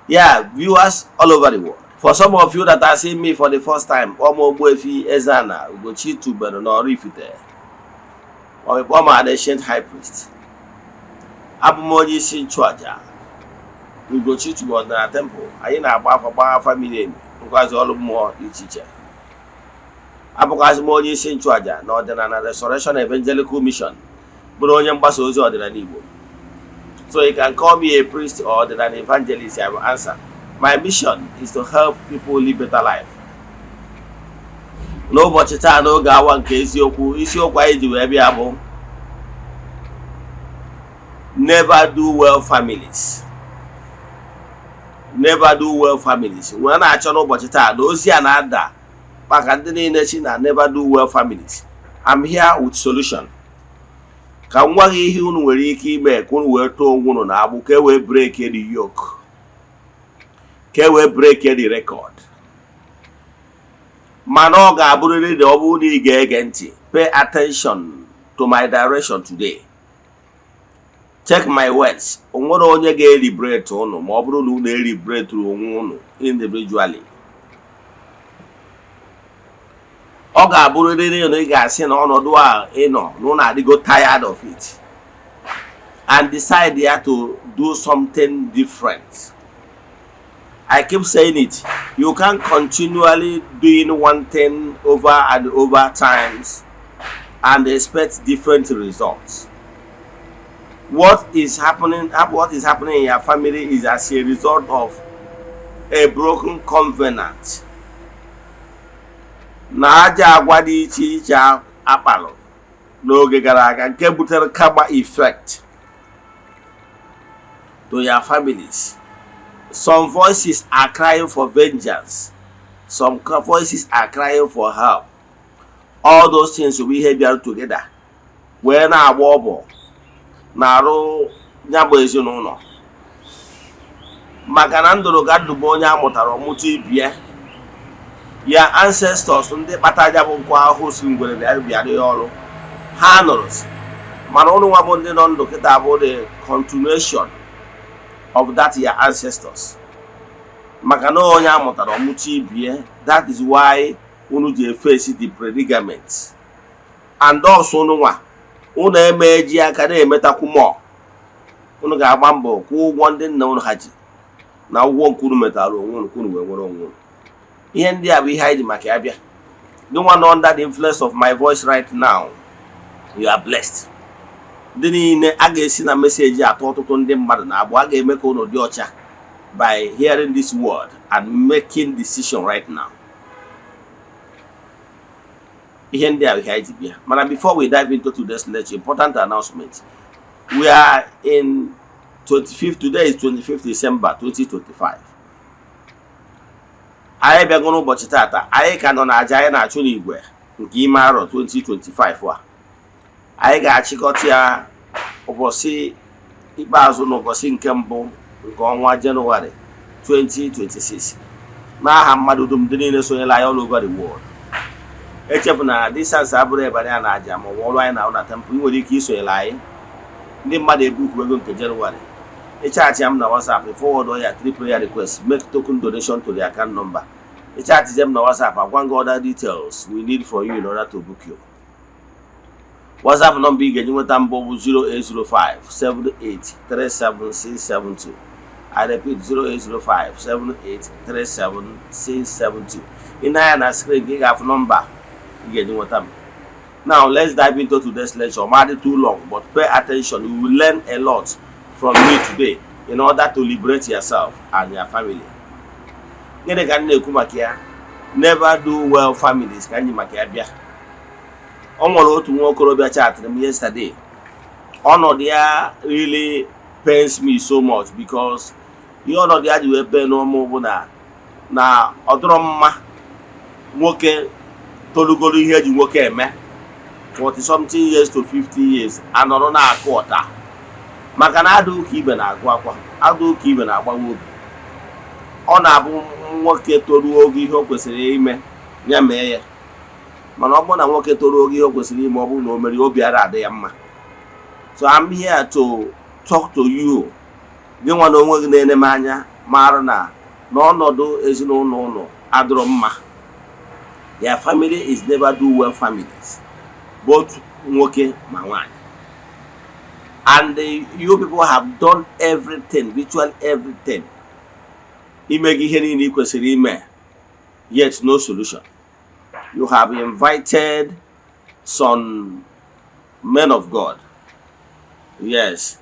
Yeah, viewers all over the world. For some of you that are seeing me for the first time, kpọọ m Ogbuefi Eze-Ana Ugochi tubelu na Oraifite, ma ọ bụ kpọọ m an ancient high priest. Abụ m onye isi nchụaja Ugochi tubelu na temple. Anyị na-agba afa, gbaa afa miri emi, nkwazi ọrụ mmụọ dị iche iche. Abụkwazị m onye isi nchụaja na Ọdịnala Restoration Evangelical Mission, bụrụ onye mgbasa ozi ọdịnala Igbo. So you can call me a priest or an evangelist, I will answer. My mission is to help people live better life. N'ụbọchị taa, n'oge awa nke eziokwu, isiokwu anyị ji wee bịa bụ "Never do well families". Never do well families. Wee na-achọ n'ụbọchị taa na ozi a na-ada maka ndị niile chi na never do well families. I'm here with solution. Ka m gwa gị ihe unu nwere ike ime ka unu wee tọọ onwe unu na agbụ, ka e wee break the yoke, ka e wee break the record. Mana ọ ga-abụrịrị na ọ bụrụ na ị ga-ege ntị, pay attention to my direction today. Check my words. O nwere onye ga-eliberate unu ma ọ bụrụ na unu eliberate onwe unu individually. Ọ ga-abụrịrị na ị ga-asị na ọnọdụ a ị nọ na unu adịgo tired of it and decide ya to do something different. I keep saying it. You can't continually doing one thing over and over times and expect different results. What is happening in your family is as a result of a broken covenant. Na aja agwa dị iche iche akpalụ n'oge gara aga nke butere karma effect to your families. Some voices are crying for vengeance. Some voices are crying for help. All those things bụ ihe bịara together wee na-agba ọbọ na-arụ ya bụ ezinụlọ, maka na ndụrụ ga ndụ bụ onye a mụtara ọmụta ibie ya. Ancestors ndị kpata ya bụ nkụ ahụhụ si ngwere bịara bịara ya ọrụ ha nụrụ si, mana ụnụ nwa bụ ndị nọ ndụ kịta bụ the continuation of that your ancestors, maka na onye a mụtara ọmụta ibie. That is why unu ji face the predicament, and also unu nwa unu eme ji aka na-emetakwu mọ unu ga-agba mbọ kwụọ ụgwọ ndị nna unu ha ji na ụgwọ nke unu metara onwe unu ka unu wee nwere onwe unu. Ihe ndị a bụ ihe anyị ji maka ya bịa. Gị nwa nọ under the influence of my voice right now, you are blessed. Ndị niile a ga-esi na message atọ ọtụtụ ndị mmadụ na agbụ, a ga-eme ka unu dị ọcha by hearing this word and making decision right now. Ihe ndị a bụ ihe anyị ji bịa. Mana before we dive into today's lecture, important announcement. We are in 25th, today is 25th December 2025. Anyị bịago n'ụbọchị tata, anyị ka nọ na aja anyị na-achụ n'igwe nke ime arọ 2025 a. Anyị ga-achịkọta ya ụbọchị ikpeazụ na ụbọchị nke mbụ nke ọnwa Jenụwarị 2026. N'aha mmadụ dum ndị niile sonyere anyị all over the world, echefu na distance abụrụ ebe anyị na-aja ma ọ bụ ọrụ anyị na-arụ na temple. Ị nwere ike isonyere anyị. Ndị mmadụ ebukwu ego nke Jenụwarị. Ịchat m na WhatsApp, forward ya three prayer requests, make token donation to the account number. Ịchat m na WhatsApp, agwa gị other details we need for you in order to book you. WhatsApp number ị ga-eji nweta mbụ bụ 0805 7837672. I repeat, 0805 7837672. Ị na-anya na screen ka ị ga-afụ nọmba ị ga-eji nweta m. Now let's dive into today's lecture. Ma dị too long, but pay attention. You will learn a lot from me today in order to liberate yourself and your family. Gịnị ka m na-ekwu maka ya? Never do well families ka anyị maka ya bịa. O nwere otu nwa okorobịa chatịrị m yesterday. Ọnọdụ ya really pains me so much, because ihe ọnọdụ ya ji wee pee n'ụmụ bụ na ọ dịrọ mma nwoke tolugoro ihe eji nwoke eme, 40 something years to 50 years, anọrọ na-akụ ọta, maka na adụ ụka ibe na-agụ akwa, adụ ụka ibe na-agbawa obi. Ọ na-abụ nwoke toruo oge ihe o kwesịrị ime, ya mee ya. Mana ọ bụrụ na nwoke toruo oge ihe o kwesịrị ime, ọ bụrụ na o mere, obi ara adị ya mma. So I'm here to talk to you, gị nwa na onwe gị na-ene m anya. Mara na n'ọnọdụ ezinụlọ ụnụ adịrọ mma. Their family is never do well families, both nwoke ma nwanyị, and you people have done everything, virtually everything, ime gị ihe niile ị kwesịrị ime, yet no solution. You have invited some men of God, yes,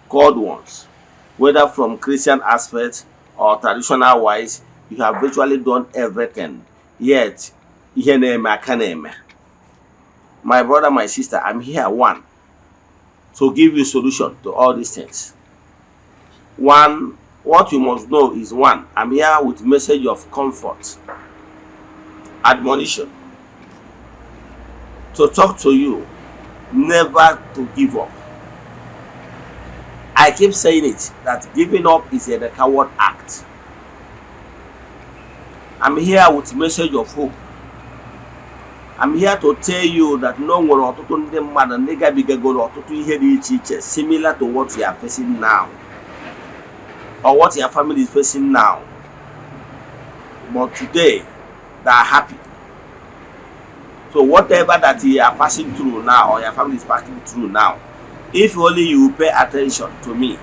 called ones, whether from Christian aspect or traditional wise. You have virtually done everything, yet ihe na-eme aka na-eme. My brother, my sister, I'm here, one, to give you solution to all these things. One, what you must know is, one, I'm here with message of comfort, admonition, to talk to you never to give up. I keep saying it, that giving up is a coward act. I'm here with message of hope. I'm here to tell you that no nwere ọtụtụ ndị mmadụ ndị gabigagoro ọtụtụ ihe dị iche iche similar to what you are facing now or what your family is facing now, but today they are happy. So whatever that you are passing through now or your family is passing through now, if only you pay attention to me,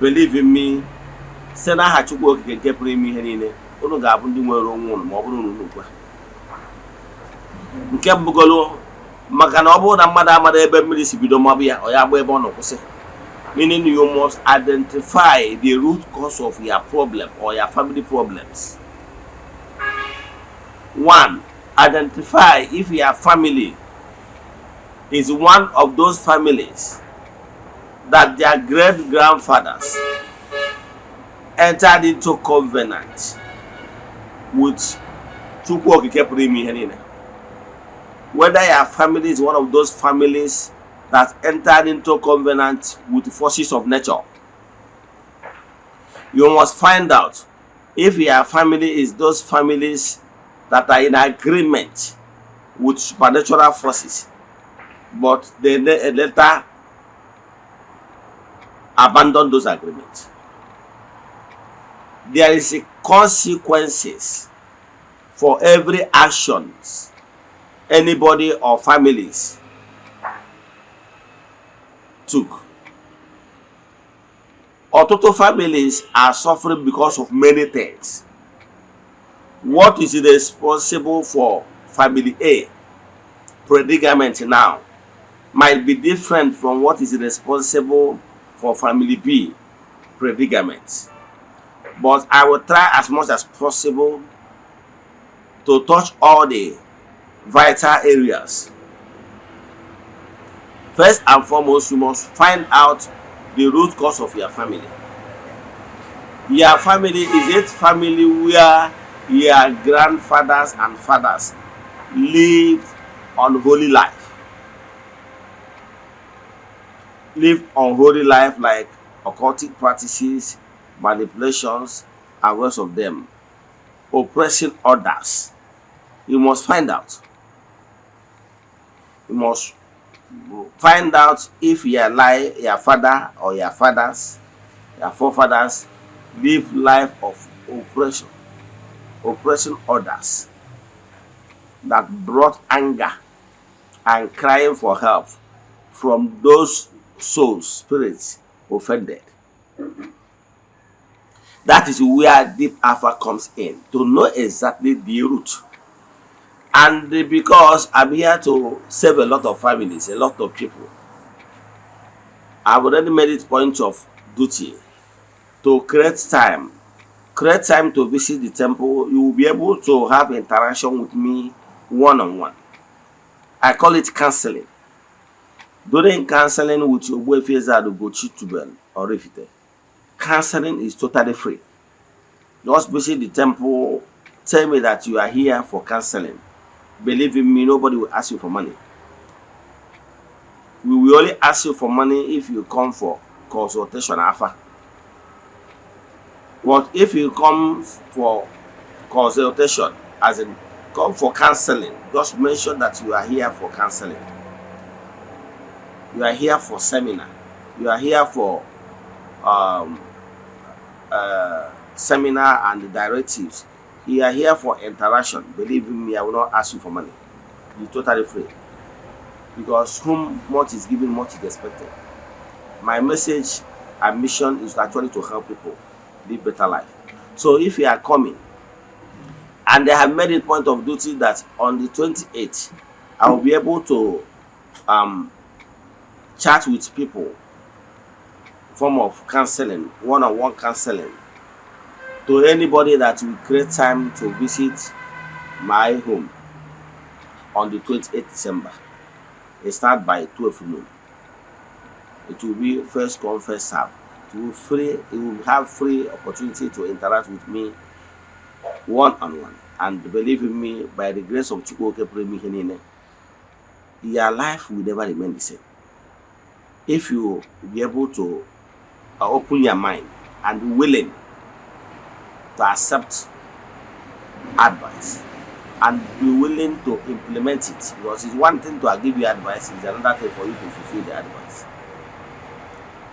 believe in me, site n'aha Chukwu Okike nke pụrụ ime ihe niile, unu ga-abụ ndị nwere onwe unu ma ọ bụrụ na unu kwe. Nke mbụgolo, maka na ọ bụrụ na mmadụ amara ebe mmiri si bido mabụ ya, ọ ya agba ebe ọ nọ kwụsị. Meaning you must identify the root cause of your problem or your family problems. One, identify if your family is one of those families that their great grandfathers entered into covenant with Chukwu Okike pụrụ ime ihe niile. Whether your family is one of those families that entered into covenant with the forces of nature. You must find out if your family is those families that are in agreement with supernatural forces, but they later abandon those agreements. There is a consequences for every actions anybody or families took. Ọtụtụ families are suffering because of many things. What is responsible for family A predicament now might be different from what is responsible for family B predicament. But I will try as much as possible to touch all the vital areas. First and foremost, you must find out the root cause of your family. Your family, is it family where your grandfathers and fathers lived unholy life? Live unholy life like occultic practices, manipulations, and rest of them, oppressing others. You must find out. You must find out if your life, your father or your fathers, your forefathers live life of oppression, oppressing others that brought anger and crying for help from those souls, spirits offended. That is where deep afa comes in, to know exactly the root. And because I'm here to save a lot of families, a lot of people, I've already made it point of duty to create time to visit the temple. You will be able to have interaction with me one on one. I call it counseling. During counseling with Ogbuefi Eze-Ana Ugochi Tubelu Oraifite, counseling is totally free. Just visit the temple, tell me that you are here for counseling. Believe in me, nobody will ask you for money. We will only ask you for money if you come for consultation afa. But if you come for consultation, as in come for counseling, just mention that you are here for counseling. You are here for seminar. You are here for seminar and the directives. You are here for interaction. Believe in me, I will not ask you for money. It's totally free. Because whom much is given, much is expected. My message and mission is actually to help people live better life. So if you are coming, and they have made it point of duty that on the 28th, I will be able to chat with people, form of counseling, one-on-one counseling, to anybody that will create time to visit my home on the 28th December. It start by 12 noon. It will be first come, first serve. It will free, it will have free opportunity to interact with me one on one. And believe in me, by the grace of Chukwu Okike pụrụ ime ihe niile, your life will never remain the same. If you be able to open your mind and be willing to accept advice and be willing to implement it, because it's one thing to give you advice, it's another thing for you to fulfill the advice.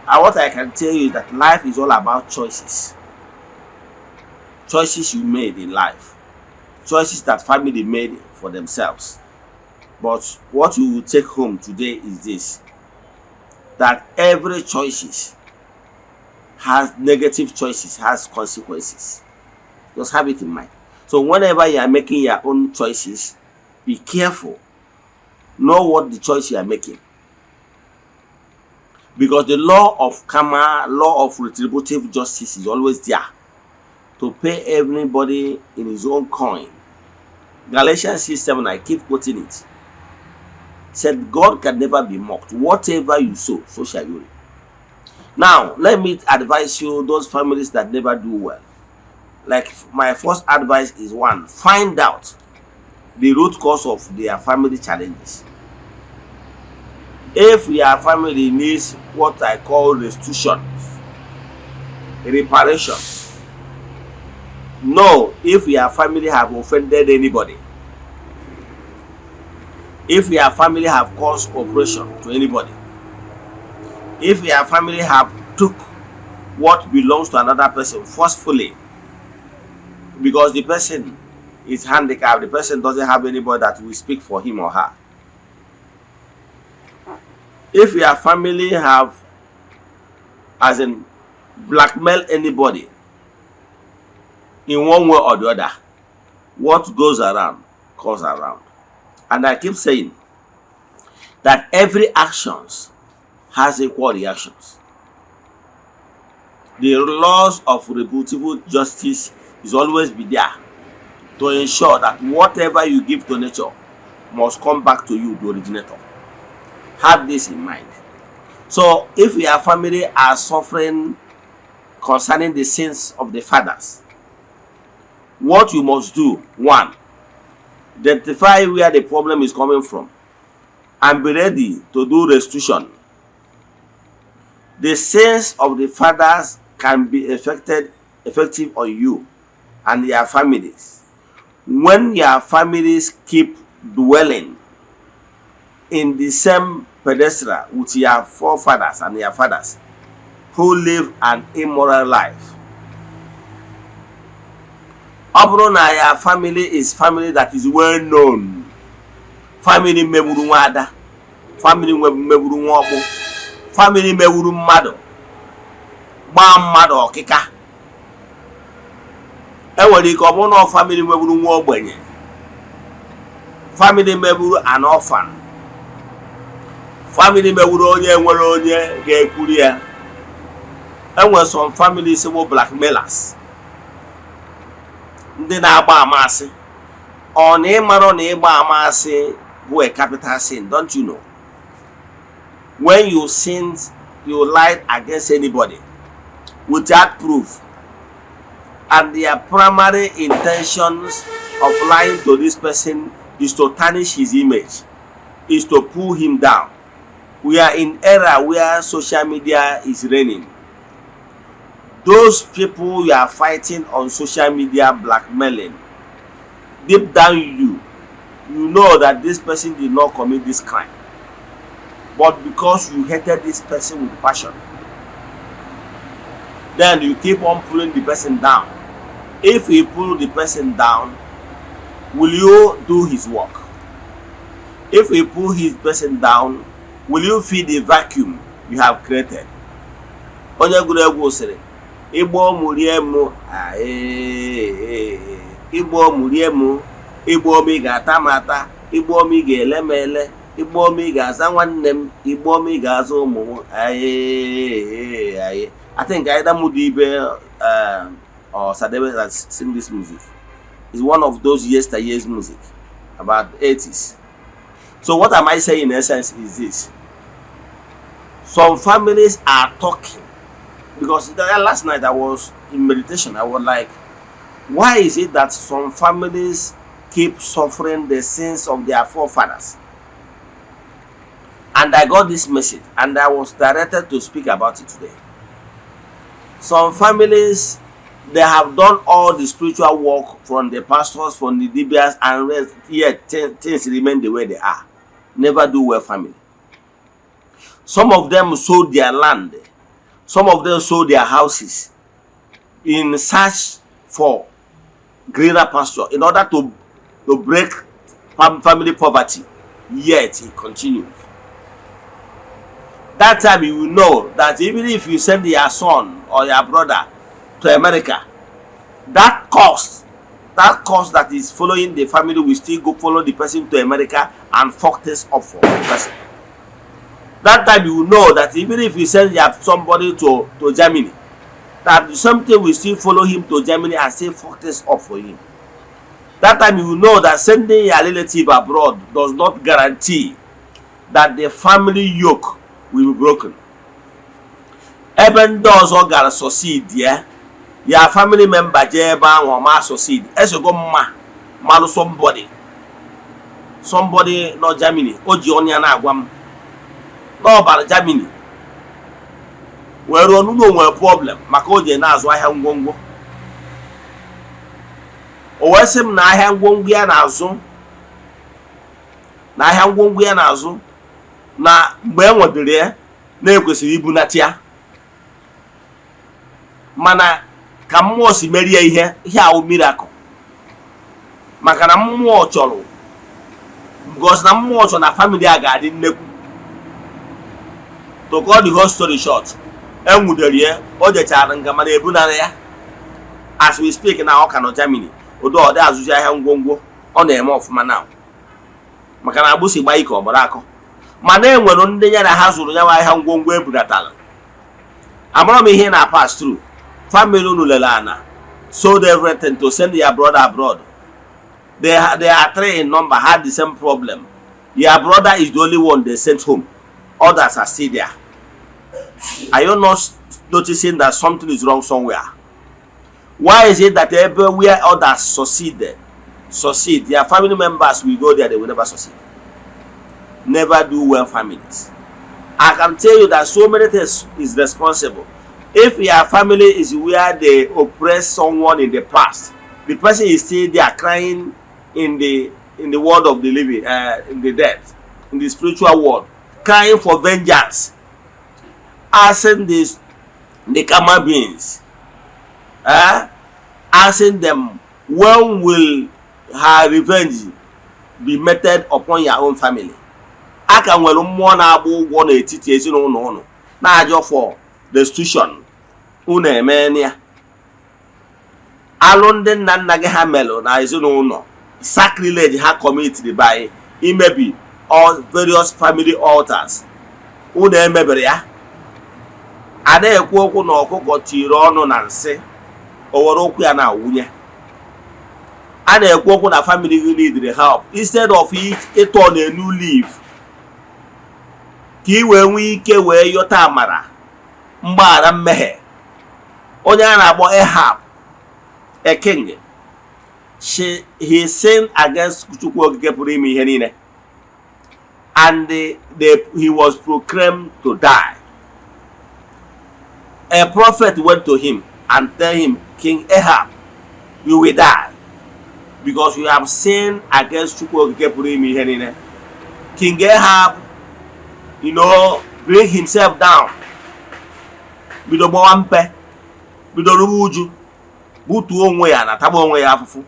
And what I can tell you is that life is all about choices. Choices you made in life, choices that family made for themselves. But what you will take home today is this: that every choices has negative choices, has consequences. Just have it in mind. So whenever you are making your own choices, be careful. Know what the choice you are making. Because the law of karma, law of retributive justice is always there to pay everybody in his own coin. Galatians 6:7, I keep quoting it. Said God can never be mocked. Whatever you sow, so shall you reap. Now, let me advise you, those families that never do well. Like, my first advice is, one, find out the root cause of their family challenges. If your family needs what I call restitution, reparation, know if your family have offended anybody, if your family have caused oppression to anybody, if your family have took what belongs to another person forcefully because the person is handicapped, the person doesn't have anybody that will speak for him or her. If your family have, as in, blackmail anybody in one way or the other, what goes around comes around. And I keep saying that every actions has equal reactions. The laws of retributive justice is always be there to ensure that whatever you give to nature must come back to you, the originator. Have this in mind. So if your family are suffering concerning the sins of the fathers, what you must do, one, identify where the problem is coming from and be ready to do restitution. The sins of the fathers can be effective on you and your families when your families keep dwelling in the same pedestal with your forefathers and your fathers who live an immoral life. Ọ bụrụ na your family is family that is well known, family megburu nwaada, family megburu nwa ọkpụ, family megburu mmadụ, gbaa mmadụ ọkịka, enwere ike ọ bụrụ na family megburu nwa ogbenye, family megburu an orphan, family megburu onye nwere onye ga-ekwuru ya. Enwere some families bụ blackmailers, ndị na-agba amasị. Ọ na ịmarọ na ịgba amasị bụ a capital sin? Don't you know when you sin, you lied against anybody without proof, and their primary intentions of lying to this person is to tarnish his image, is to pull him down? We are in era where social media is reigning. Those people you are fighting on social media, blackmailing, deep down you know that this person did not commit this crime, but because you hated this person with passion, Then you keep on pulling the person down. If you pull the person down, will you do his work? If you pull his person down, will you fill the vacuum you have created? Onye gụrụ egwu sịrị, "Igbo mụ rie mụ igbo mụ rie mụ, igbo m, ị ga-ata m ata, igbo m, ị ga-ele m ele, igbo m, ị ga-aza nwanne m, igbo m, ị ga-aza ụmụ m aye aye." I think either Mudibe or Sadebe that sing this music. It's one of those yesteryears music, about 80s. So what am I saying in essence is this: some families are talking because last night I was in meditation. I was like, why is it that some families keep suffering the sins of their forefathers? And I got this message and I was directed to speak about it today. Some families, they have done all the spiritual work from the pastors, from the dibias, and rest, yet things remain the way they are. Never do well family. Some of them sold their land. Some of them sold their houses in search for greener pasture in order to break family poverty. Yet it continues. That time you will know that even if you send your son or your brother to America, that cost that is following the family will still go follow the person to America and fuck this up for the person. That time you will know that even if you send your somebody to Germany, that the same thing will still follow him to Germany and say fuck this up for him. That time you will know that sending your relative abroad does not guarantee that the family yoke will be broken. Ebe ndị ọzọ gara succeed ya, ya family member jee ebe ahụ ọma succeed. Esogo mma malụ somebody nọ Germany, o ji ọnụ ya na-agwa m na ọ bara Germany wee ruo n'ụlọ, nwere problem maka o ji na-azụ ahịa ngwongwo. O wee sị m na ahịa ngwongwo ya na-azụ, na ahịa ngwongwo ya na-azụ, na mgbe e nwedịrị ya na-ekwesịrị ibunata ya, mana ka mmụọ si merie ihe ihe ahụ miracle, maka na mmụọ chọrọ, because na mmụọ chọrọ na family a ga-adị nnekwu. To cut the whole story short, enwudere ya, o jechara nga, mana ebunara ya. As we speak na ọ ka nọ Germany. Ụdị ọ dị azụzi ahịa ngwongwo, ọ na-eme ọfụma na maka na agbụsị gba ike ọgbara akọ. Mana e nwere ndị ya na ha zụrụ ya ahịa ngwongwo ebudatara. Amara m ihe na pass through family unu lere ana, sold everything to send their brother abroad. They are three in number, had the same problem. Your brother is the only one they sent home, others are still there. Are you not noticing that something is wrong somewhere? Why is it that everywhere others succeed, their family members will go there, they will never succeed? Never do well families. I can tell you that so many things is responsible. If your family is where they oppress someone in the past, the person is still there crying in the world of the living, in the dead, in the spiritual world, crying for vengeance, asking this the karma beings, asking them, when will her revenge be meted upon your own family? A ka nwere mmụọ na-agba ụgwọ n'etiti ezinụlọ ụnụ na-ajọ for restitution. Unu emeela ya. Alụ ndị nna nna gị ha melụ na ezinụlọ, sacrilege ha committed by imebi all various family altars, unu emebere ya. A na-ekwu okwu na ọkụkọ tiri ọnụ na nsị, o were ụkwụ ya na-awụnye. A na-ekwu okwu na family gị need help. Instead of ịtọ na new leaf ka ị wee nwee ike wee yọta amara mgbaghara mmehie, onye a na-akpọ Ahab, a king, he sinned against Chukwu Okike pụrụ ime ihe niile, and he was proclaimed to die. A prophet went to him and tell him, "King Ahab, you will die because you have sinned against Chukwu Okike pụrụ ime ihe niile." King Ahab bring himself down, bido gbawa mpe. Bido ruwe uju, butuo onwe ya na tagba onwe ya afụfụ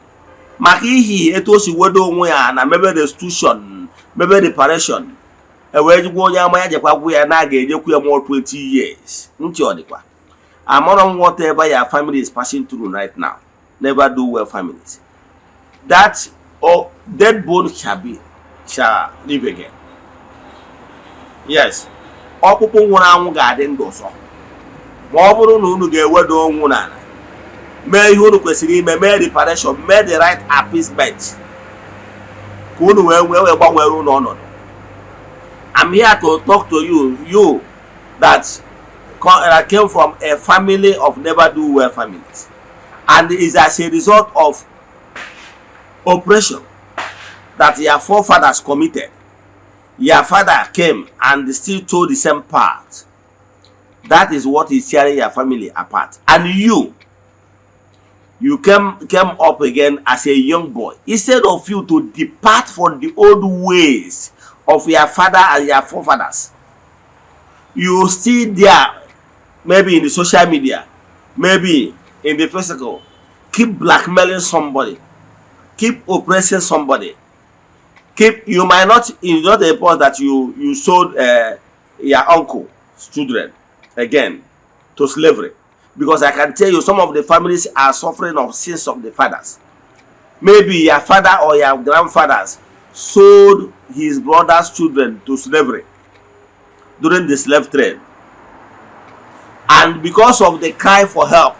maka ihi etu o si wedo onwe ya na mebe restitution, mebe reparation. E wee jikwa onye ama ya jekwa gwụ ya na a ga-enyekwu ya more 20 years. Ntị ọ dịkwa amarọ m. Whatever your family is passing through right now, never do well families, that oh, dead bone shall live again. Yes, ọkpụkpụ nwụrụ anwụ ga-adị ndụ ọzọ ma ọ bụrụ na unu ga-ewedo onwu n'ala, mee ihe unu kwesịrị ime, mee reparation, mee the right appeasement, ka unu wee gbanwere unu ọnọdụ. I'm here to talk to you, you that came from a family of never do well families, and is as a result of oppression that your forefathers committed. Your father came and still told the same path. That is what is tearing your family apart. And you came up again as a young boy. Instead of you to depart from the old ways of your father and your forefathers, you still there, maybe in the social media, maybe in the physical, keep blackmailing somebody, keep oppressing somebody, keep you might not, it's not a point that you sold your uncle's children again to slavery, because I can tell you some of the families are suffering of sins of the fathers. Maybe your father or your grandfathers sold his brother's children to slavery during the slave trade, and because of the cry for help,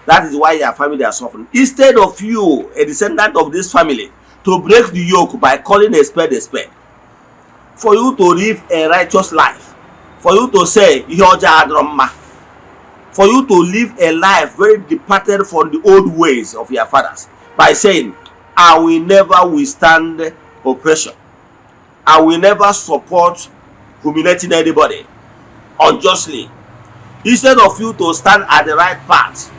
that is why your family are suffering. Instead of you, a descendant of this family, to break the yoke by calling a spade a spade, for you to live a righteous life, for you to say ihe ọjọọ adịrọ mma, for you to live a life very departed from the old ways of your fathers by saying, "I will never withstand oppression. I will never support humiliating anybody unjustly." Instead of you to stand at the right path,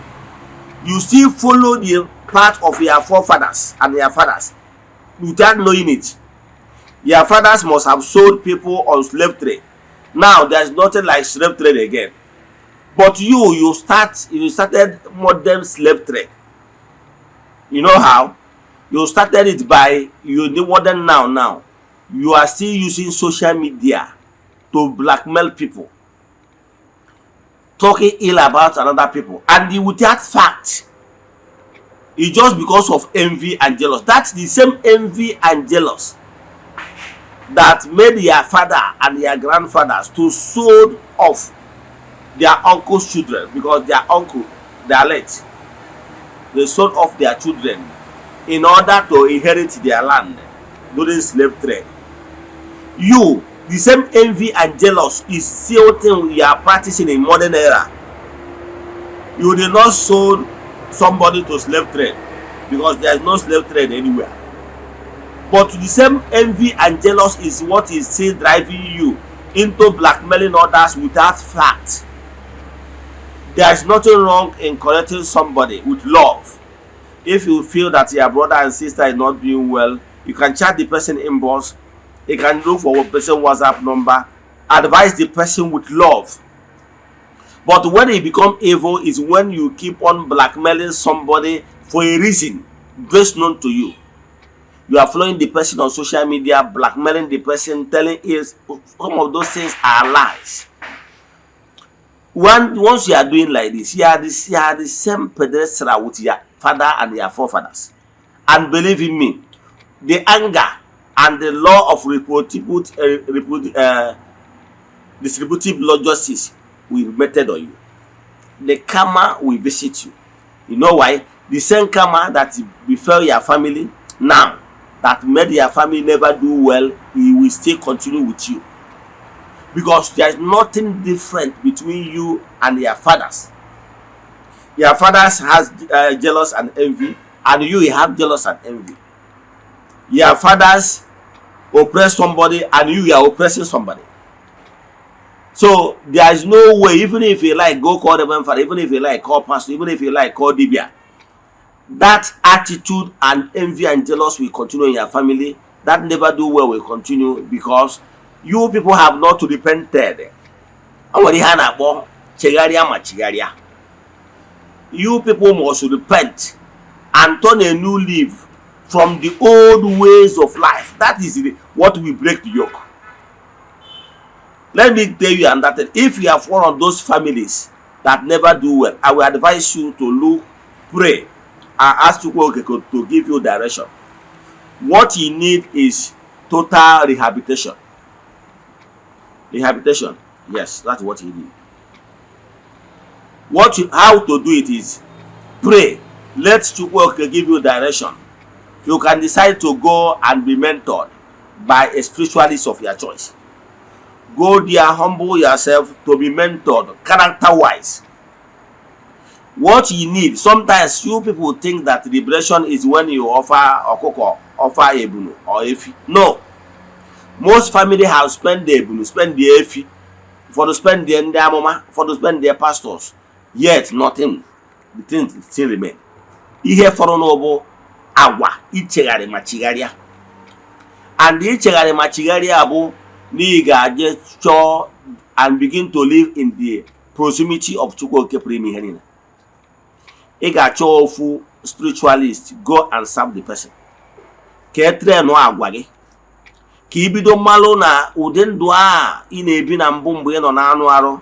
you still follow the path of your forefathers and your fathers without knowing it. Your fathers must have sold people on slave trade. Now there's nothing like slave trade again, but you started modern slave trade. You know how you started it? By you the modern now. Now you are still using social media to blackmail people, talking ill about another people, and without fact. It's just because of envy and jealous. That's the same envy and jealous that made your father and your grandfathers to sold off their uncle's children, because their uncle, they are late, they sold off their children in order to inherit their land during slave trade. You, the same envy and jealous is still thing you are practicing in modern era. You did not sold somebody to slave trade, because there is no slave trade anywhere, but the same envy and jealous is what is still driving you into blackmailing others without fact. There is nothing wrong in correcting somebody with love. If you feel that your brother and sister is not doing well, you can chat the person inbox, you can look for one person WhatsApp number, advise the person with love. But when it become evil is when you keep on blackmailing somebody for a reason best known to you. You are following the person on social media, blackmailing the person, telling is some of those things are lies. One, once you are doing like this, you are the same pedestal with your father and your forefathers. And believe in me, the anger and the law of distributive law justice will be meted on you. The karma will visit you. You know why? The same karma that befell your family now, that made your family never do well, he will still continue with you, because there is nothing different between you and your fathers. Your fathers has jealous and envy, and you have jealous and envy. Your fathers oppress somebody, and you are oppressing somebody. So there is no way. Even if you like, go call the father, even if you like, call pastor, even if you like, call dibia, that attitude and envy and jealous will continue in your family. That never do well will continue, because you people have not repented. O nwere ihe a na-akpọ chegharịa ma chigharịa. You people must repent and turn a new leaf from the old ways of life. That is what will break the yoke. Let me tell you another thing. If you are one of those families that never do well, I will advise you to look, pray and ask Chukwu Okike to give you direction. What you need is total rehabilitation. Rehabilitation, yes, that's what you need. What you how to do it is pray, let Chukwu Okike give you direction. You can decide to go and be mentored by a spiritualist of your choice. Go there, humble yourself to be mentored character wise. What you need, sometimes you people think that liberation is when you offer ọkụkọ, offer ebunu or efi. No. Most family have spend the ebunu, spend the efi, ụfọdụ spend the ndị amụma, ụfọdụ spend their pastors, yet nothing. The thing still remain. Ihe fọrọ n'ụbụ agwa ichegharị ma chigharịa, and ichegharị ma chigharịa bụ na ị ga-aje chọọ and begin to live in the proximity of Chukwu Oke pụrụ ime ihe niile. Ị ga-achọ ofu spiritualist, go and serve the person ka e train agwa gị, ka ị bido mmalụ na ụdị ndụ a ị na-ebi na mbụ mgbe ị nọ n'anụ arụ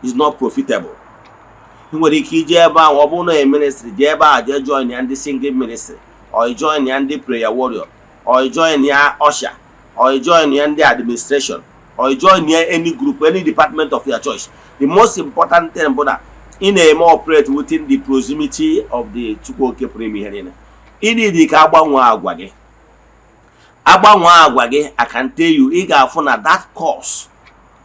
is not profitable. Ị nwere ike ije ebe ahụ, ọ bụrụ na ministry, jee ebe a, jee join ya ndị singing ministry, or join ya ndị prayer warrior, or join ya usher, or join ya ndị administration, or join ya any group, any department of your choice. The most important thing bụ na ị na-eme operate within the proximity of the Chukwu Oke pụrụ ime ihe niile. Ị need ka agbanwee agwa gị, agbanwee agwa gị. I can tell you, ị ga-afụ na that curse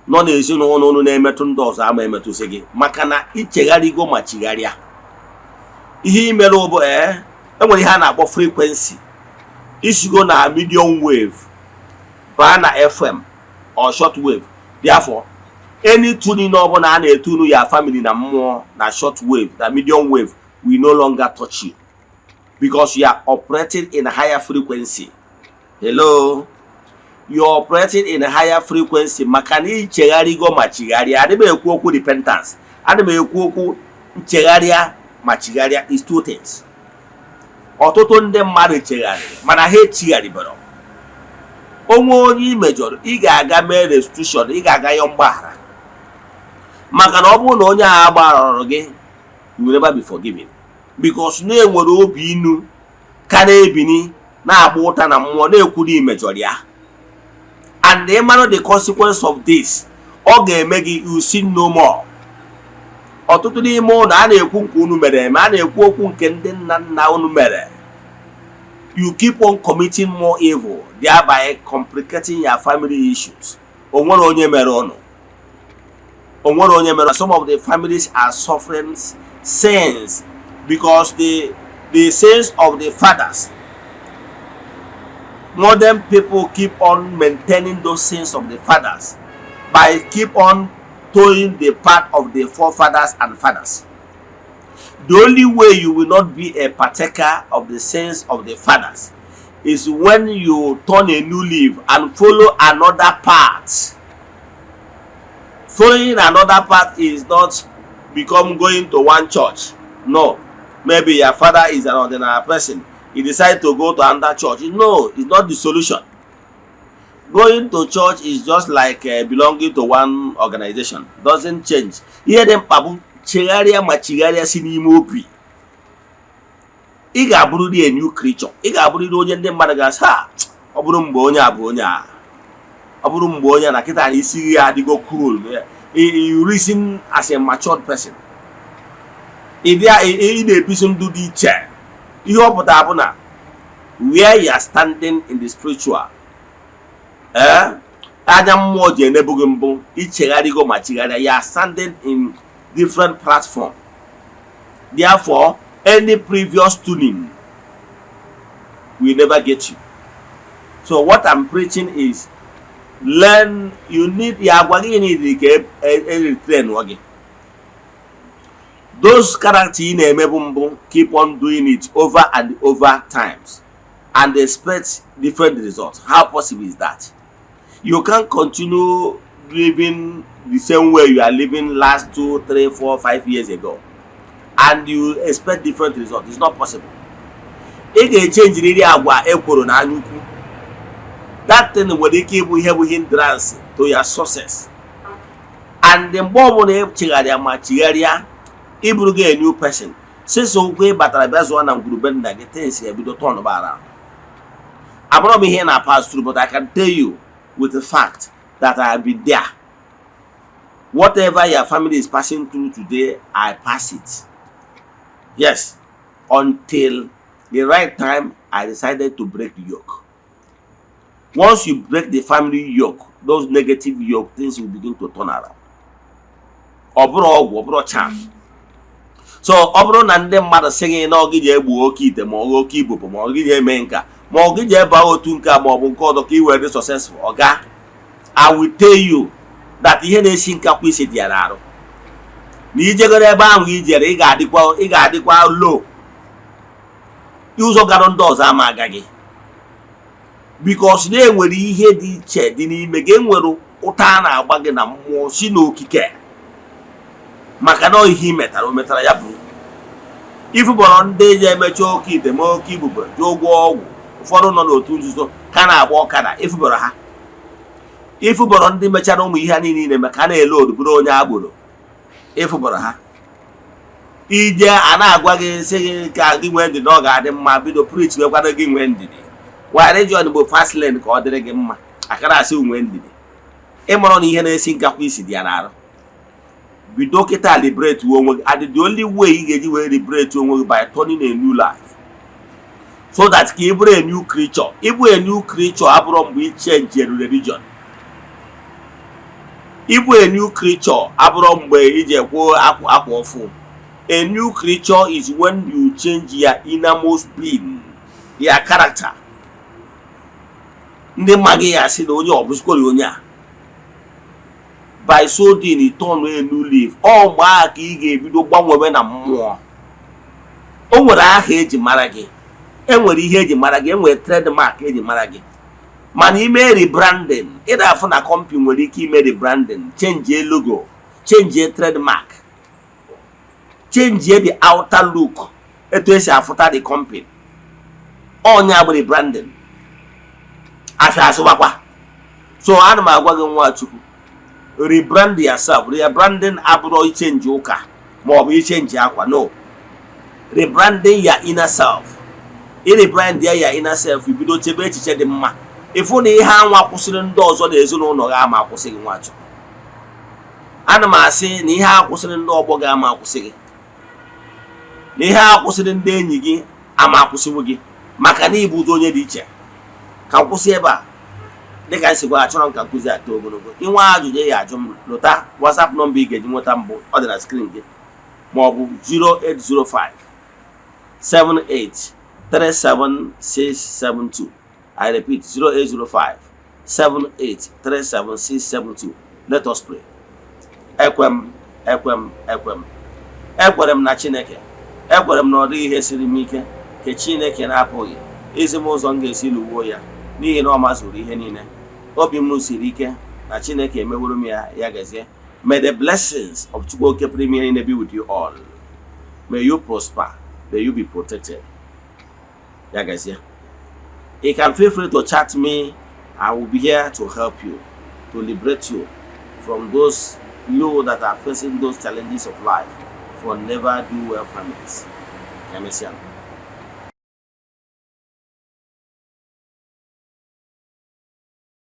nọ n'ezinụlọ unu na-emetụ ndị ọzọ ama emetụsị gị, maka na ichegharịgo ma chigharịa. Ihe imere bụ enwere ihe a na-akpọ frequency. Isigo na medium wave baa na FM or short wave. Therefore, any tuning ọbụla a na-etunu ya family na mmụọ na short wave, na medium wave, will no longer touch you because you are operating in a higher frequency. Hello, you are operating in a higher frequency maka na ichegharịgo ma chigharịa. Adị m ekwu okwu repentance, adị m ekwu okwu nchegharịa ma chigharịa is two things. Ọtụtụ ndị mmadụ chegharịrị mana ha echigharịbara. Onwe onye ị mejọrọ, ị ga-aga mee restitution, ị ga-aga yọọ mgbaghara, maka na ọ bụrụ na onye ahụ agbagharọrọ gị, you will never be forgiven, because na-enwere obi inu ka na-ebini na-agba ụta na mmụọ na-ekwu na imejọrọ ya. And ị mara the consequence of this, ọ ga-eme gị you sin no more. Ọtụtụ n'ime ụlọ a na-ekwu nke unu mere eme, a na-ekwu okwu nke ndị nna nna unu mere. You keep on committing more evil, thereby complicating your family issues. O nwere onye mere ụnụ, o nwere onye mere. Some of the families are suffering sins because the sins of the fathers, modern people keep on maintaining those sins of the fathers by keep on towing the path of the forefathers and fathers. The only way you will not be a partaker of the sins of the fathers is when you turn a new leaf and follow another path. Following another path is not become going to one church. No. Maybe your father is an ordinary person. You decide to go to another church. No, it's not the solution. Going to church is just like belonging to one organization. Doesn't change. Ihe dị mkpa bụ chegharịa ma chigharịa si n'ime obi. Ị ga-abụrịrị a new creature. Ị ga-abụrịrị onye ndị mmadụ ga-asị ha, ọ bụrụ mgbe onye a bụ onye a, ọ bụrụ mgbe onye a na kịta na isi ya adịgo cool. You reason as a matured person. Ị bịa, ị na-ebisi ndụ dị iche. Ihe ọ pụtara bụ na where you are standing in the spiritual, anya mmụọ ji enebu gị mbụ, ichegharịgo ma chigharịa, you are standing in different platform. Therefore, any previous tuning will never get you. So what I'm preaching is learn. You need ya agwa gị need ka e retrain gị. Those character ị na-emebu mbụ, keep on doing it over and over times and expect different results. How possible is that? You can't continue living the same way you are living last 2, 3, 4, 5 years ago. And you expect different result. It's not possible. Ị ga-echenjiriri agwa ekworo na anya ukwu. That thing nwere ike ịbụ ihe bụ hindrance to your success. And mgbe ọbụla ị chegharịa ma chigharịa, ịbụrụ gị a new person. Since ụkwụ ị batara bịa zụọ na ngwurube nna gị, things ebido turn around. Abụrụ m ihe na pass through, but I can tell you with the fact that I have been there. Whatever your family is passing through today, I pass it. Yes, until the right time I decided to break the yoke. Once you break the family yoke, those negative yoke, things will begin to turn around. Ọ bụrụ ọgwụ, ọ bụrụ charm. So ọ bụrụ na ndị mmadụ sị gị na ọ gị ji egbu oke ite, ma ọ oke ibubo, ma ọ gị ji eme nka, ma ọ gị ji ebe otu nke a, ma ọ bụ nke ọzọ, ka ị wee dị successful, ọga, I will tell you that ihe na-esi nkakwa isi dị ya n'arụ na ijegoro ebe ahụ ijere, ị ga-adịkwa low. Ụzọ gara ndị ọzọ ama agaghị, because na enwere ihe dị iche dị n'ime gị. Enwere ụta a na-agba gị na mmụọ si n'okike, maka na ihe ị metara, o metara ya bụ ifụbọrọ. Ndị ji emecha oke ite ma oke ibubo ji ụgwọ ọgwụ, ụfọdụ nọ n'otu nzuzo ka na-agba ọkada. Ifụbọrọ ha, ifụbọrọ ndị mechara ụmụ ihe ha niile maka a na-ele bụrụ onye agboro. Ịfụbọrọ ha ije a na-agwa gị, sị gị ka gị nwee ndidi na ọ ga-adị mma. Bido preach mekwara gị nwee ndidi. Wa religion bụ fast lane ka ọ dịrị gị mma. Akara asị nwee ndidi, ịmụrụ na ihe na-esi nkakwa isi dị ya n'arụ. Bido kịta liberate onwe gị, and the only way ị ga-eji wee liberate onwe gị by turning a new life, so that ka ị bụrụ a new creature. Ịbụ a new creature abụrụ mgbe ị change religion. Ịbụ a new creature abụrụ mgbe iji kwuo akwa akwa ọfụ. A new creature is when you change your innermost being, your character. Ndị mma gị ya sị na onye ọ bụzikwara onye a. By so doing, you turn a new leaf. Ọ mgbe ahụ ka ị ga-ebido gbanwewe na mmụọ. O nwere aha eji mara gị, enwere ihe eji mara gị, enwere trademark eji mara gị. Mana ime rebranding, ị na-afụ na company nwere ike ime rebranding, change logo, change trademark, change the outer look, etu esi afụta the company. Ọnya bụ rebranding. Afịa asụbakwa. So ana m agwa gị, nwa Chukwu, rebrand yourself. Rebranding abụrụ ichange ụka maọbụ ichange akwa. No, rebranding your inner self. I rebrand ya your inner self, ibido chebe echiche dị mma, ịfụ na ihe anwa kwụsịrị ndị ọzọ na ezinụlọ gị ama akwụsị gị. Nwachukwu, ana m asị na ihe a kwụsịrị ndị ọgbọ gị ama akwụsị gị, na ihe a kwụsịrị ndị enyi gị ama akwụsịwo gị, maka na ịbụ ụdị onye dị iche. Ka m kwụsị ebe a. Dịka m si gwa, achọrọ m ka nkụzi a too ogologo. Inwe ajụjụ ya ajụ m, lụta WhatsApp nọmba ị ga-eji nweta mbụ, ọ dị na screen gị, ma ọ bụ 0805 78 37672. I repeat, 0805 78 37672. Let us pray. Ekwe m, ekwe m, ekwe m, ekwere m na Chineke. Ekwere m na ọ dịghị ihe siri m ike nke Chineke na-apụghị izi m ụzọ m ga-esi lụwuo ya, n'ihi na ọ mazuru ihe niile. Obi m siri ike na Chineke emeworo m ya. Ya gazie. May the blessings of Chukwu Oke pụrụ ime ihe niile be with you all. May you prosper. May you be protected. Ya gazie. You can feel free to chat me. I will be here to help you, to liberate you from those, you that are facing those challenges of life for never do well families. Ka emesịa.